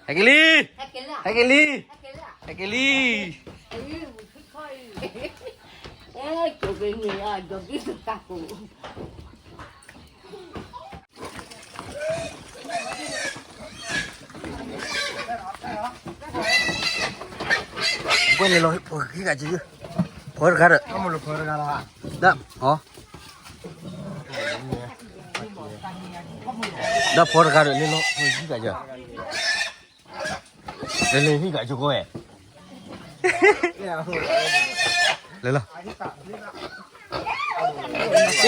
ဟဲက့ၤလံ, ဟဲက့ၤလံ, ဟဲက့ၤလံ. ကွၢ်လဲၤလီၤ ဖိဂၤက့ၤ, ဖိတဂၤဒီး, ဒ်, ဒီးဖိတဂၤဒီး လဲၤလီၤ ဖိဂၤက့ၤ, လဲၤလီၤ ဖိဂၤက့ၤကွၢ်ဝဲ, လဲၤလီၤ,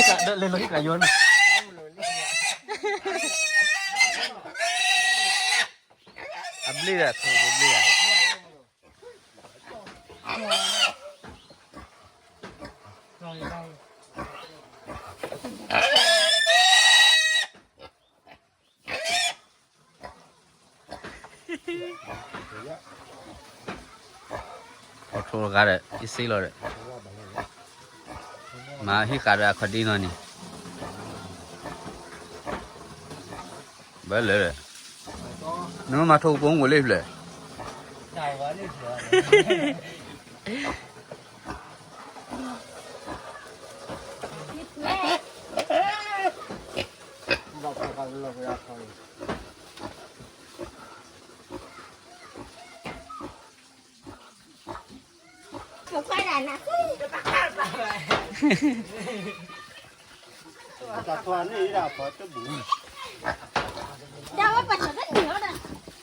လဲၤလီၤ ဖိဂၤက့ၤနီၤ, အဘျ့ဒၣ် ထိၣ်ဘျ့ဒၣ် အထိၣ်တဂၤဒီး အ့ၣ်စ့လီၤဒီး, မၤဟံၣ်ဃာ်ဒီးအခီၣ်ဒ့နီၢ်န့ၣ်, ဘၣ်လၢာ်ဒီး, နမ့ၢ်မၤထိၣ်ကပိာ်မုၣ်လၢဖျၢၣ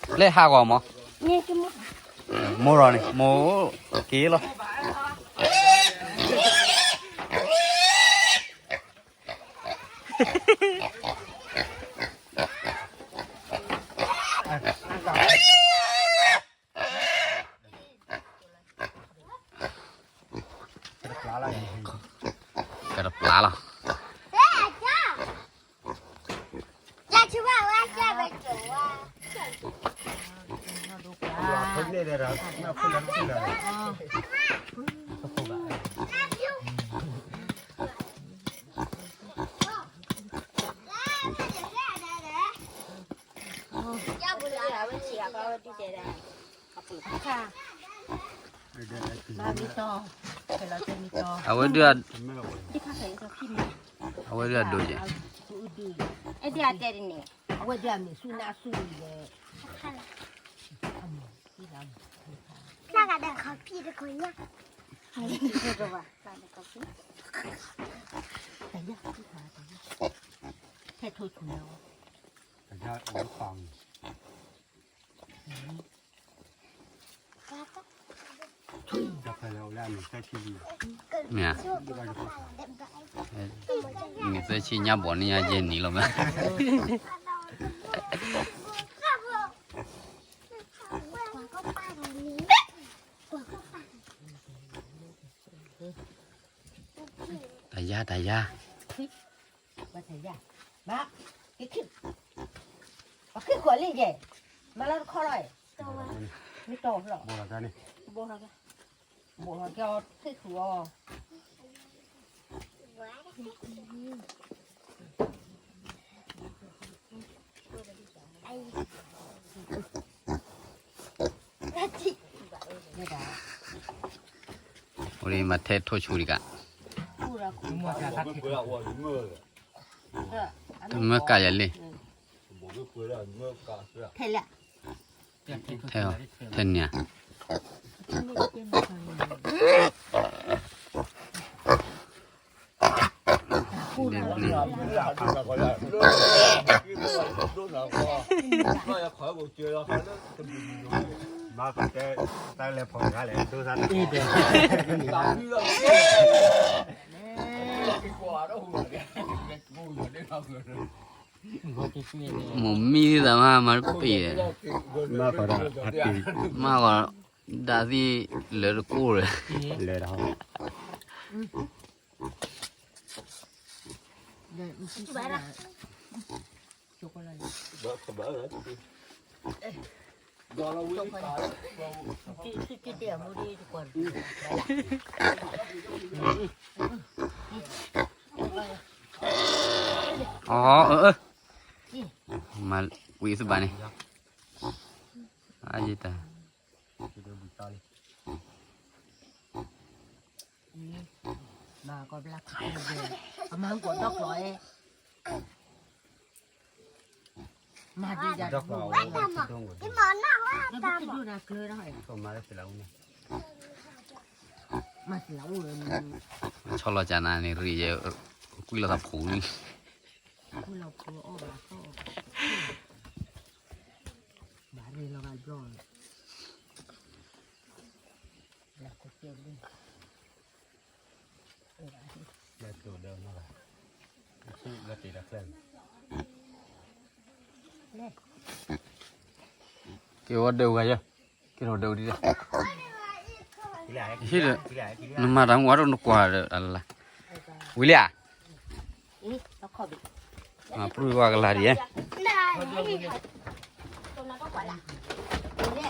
် လဲၤဟးဂီၤမး, မိၢ်ဒီးန့ၣ် မိၢ်က့ၤလီၤ. ကတပျၢ်လီၤ. အဝဲဒုး, အဝဲဒုးအဒိးက့ၤ, အဝဲဒုးအမ့ၢ်ဆူၣ်နါဆူၣ်လံဒီး, ထဲထိၣ်ဆူၣ်န့ၣ်, မ့ၢ်, နသၢဆံညါဘီၣ်န့ၣ်ညါယဲၢ်နံၣ်လီၤမး. တၢ်ယါ တၢ်ယါ, ဘၣ်, ပှၤဃ့ခွံလံယဲၢ်, မၤလီၤတခီလီၤ, မ့ၢ်တီၢ်လီၤ, ဘိၣ်လီၤက့ၤအီၤ ဃ့ခွံအီၤ. အိၣ်ဒ်မးထဲထိၣ်ဆူၣ်တကး, တမၢကၢ်ယၤလံ, ထဲ, ထဲန့ၣ်ဧါ. မိၢ်မံသးမး မၤတပ့ၢ်, မၤကီး ဒၣ်သံလၢတကိၢ်လၢ လၢတဟီၣ် အီ မၤဝံၤသဘၣ်န့ၣ် အယတၢ် မၤကီဘျါခါ အမၤကီဒီကျိၤ မၤဒ်ယၤ ဒီကျိၤ ဒိၣ်နၤကျၢၤဒီး မၤလၢသလးအူန့ၣ် မၤသလးအူ ဆီလီၤကနၤန့ၣ် ရံယဲ ကွံလီၤသးဖိန့ၣ် ကွံလီၤဖိအီၣ်ဘၣ်သီၣ် ဘၣ်ရ့လီၤဘၣ်ဘျီ က့ၤဝဲဒၢးဝဲယဲ က့ၤထီၣ်ဒၢးဒ်လဲၣ် ဟ့ၣ်ဒီး နမၤတၢ်မူအါထီၣ်နကွၢ်ဒီး အလါ ဝံၤလံဧါ မၤပြူၢ်ဝဲကလါဒ်ယဲ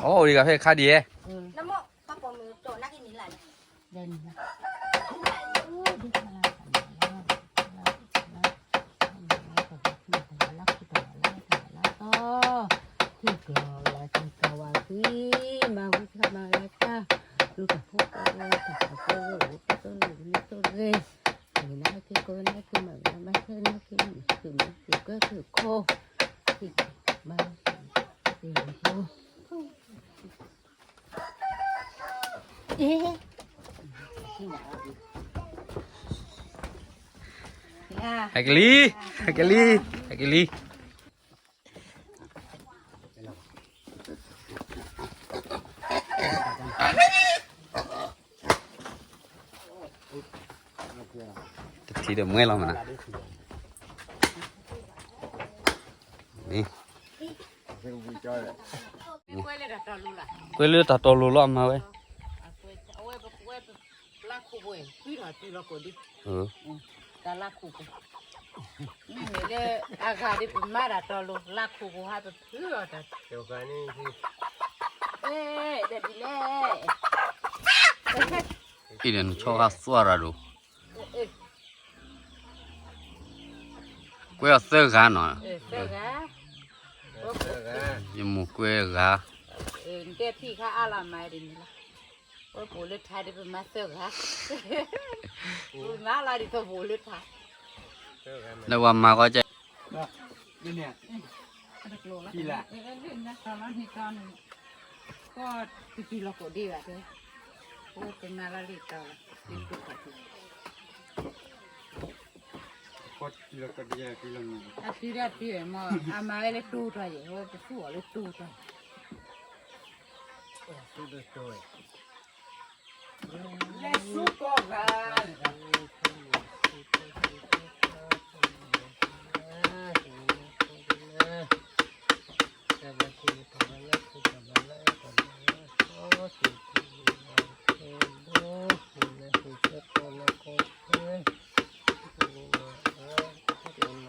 အိၣ်ဒံးဂၤဖဲခါဒ်ယဲ ထံၣ်ကျီၤလၢထံၣ်ကဝၤသံ မၤဝံၤခါမၤလၢတၢ် လူၤတၢ်ဖိကိးဝဲ တၢ်သးဖိဝဲ အိၣ်ကတိၢ်လၢဝံၤလံတိၢ်ရ့ၣ် မ့ၢ်နဟဲက့ၤကိးနဟဲက့ၤမၤဝဲ မၤဟဲနဟဲက့ၤမၤ သုးမုၢ်သုးကဲသုးခိၣ် သ့ၣ်မၤ သ့ၣ်မၤဖိ ဟဲက့ၤလံ ဟဲက့ၤလံ ဟဲက့ၤလံ တထံၣ်ဒီးမွဲလီၤမးနၤ ကွဲလၢတၢ်တီလိၤလီၤအမၤဝဲ လါခိၣ်ပူၤ ဖုထီၣ်တုၤလီၤကိးဒံ တၢ်လါခိၣ်ပူၤ မ့မ့ၢ်လၢ အဂၤဒ်ပမၤတၢ်တီလိၤ လါခိၣ်ပူၤဟးပဖုထီၣ်တၢ် တဒ်လဲၣ် အံၤဒီးနဆီဂၤသွၣ်ရၤဒိၣ် ကွဲအီၤသၢဂၤနီၤ ယမိၢ်ကွဲဂၤ နတဲထံၣ်ခါအါလီၤမၤဒ်န့ၣ်လီၤ ပအိၣ်လၢထါဒ်ပမၤသၢဂၤ ပမၤလီၤဒ်သိးပအိၣ်လၢထါ လၢဝၤမၤကီကဲ ကီၢ်တတုၤလီၤကိးဒံဘၣ်တဲ ပမၤလီၤလံတီၤလီၤ အတုၤဒၣ်တုၤမ့ၢ် အမၤဝဲလၢတိၤတီၤယဲၢ် ဝဲပသူၣ်အီၤလၢတိၤတီၤ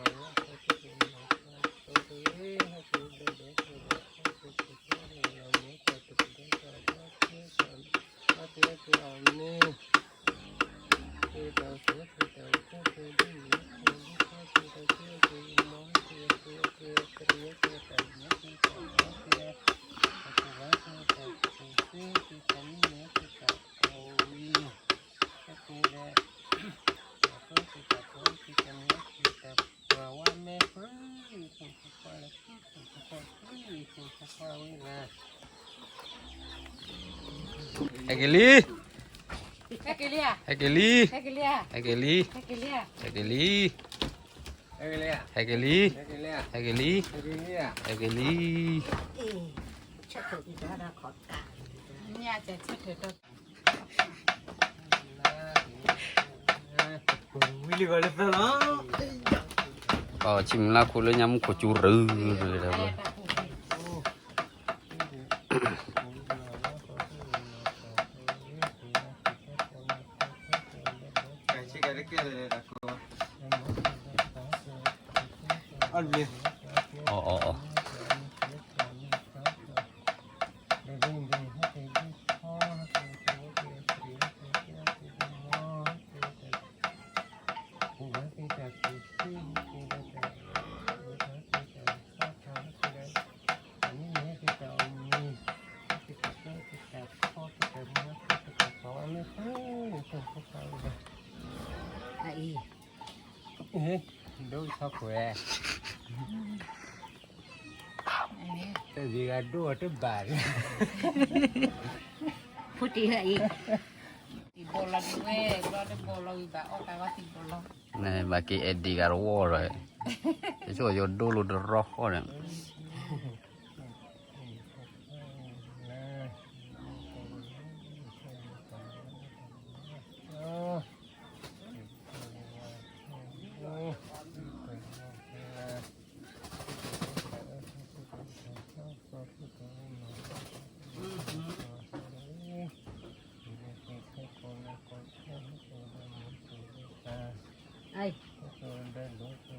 လဲၤဆူကီၢ်ဂၤ ဟဲက့ၤလံ ဟဲက့ၤလံ ဟဲက့ၤလံ ဟဲက့ၤလံ ဟဲက့ၤလံ ဟဲက့ၤလံ ဟဲက့ၤလံ ဟဲက့ၤလံ ဟဲက့ၤလံ ဟဲက့ၤလံ ပှၤဆံးမုၢ်လၢ်ခိၣ်လၢညါမူခိၣ်ကၠူရၢလၢ အီၣ်အီၣ်အီၣ် အံၤ ဒိၣ်ဆီခွဲး တဂၤဒိၣ်အတဘၣ်လၢ ဖိတံၢ်အံၤ တံၢ်ဘိလီၤဒံးဝဲ ဘျီတဘိလီၤဝံၤဘၣ်အီၣ်တၢ်ဂီၤတံၢ်ဘိလီၤ ဘၣ်က့ၤအဲၣ်ဒံးဂၤတ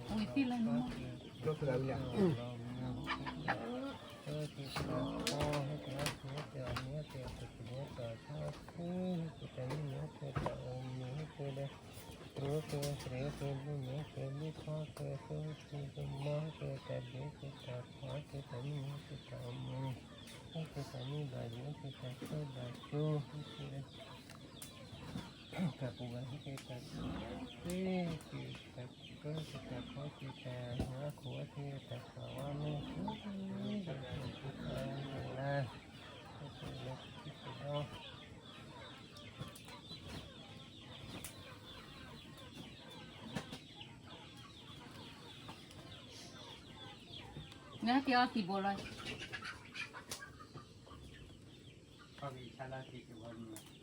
ဝီဒီး တဆိၣ်ယိၤဒိၣ်လိာ်တရီဃီဒီး နက့ၤအီၣ်တံၢ်ဘိလီၤ အီၣ်က့ၤဆါလၢက့ၤက့ၤဝဲန့ၣ်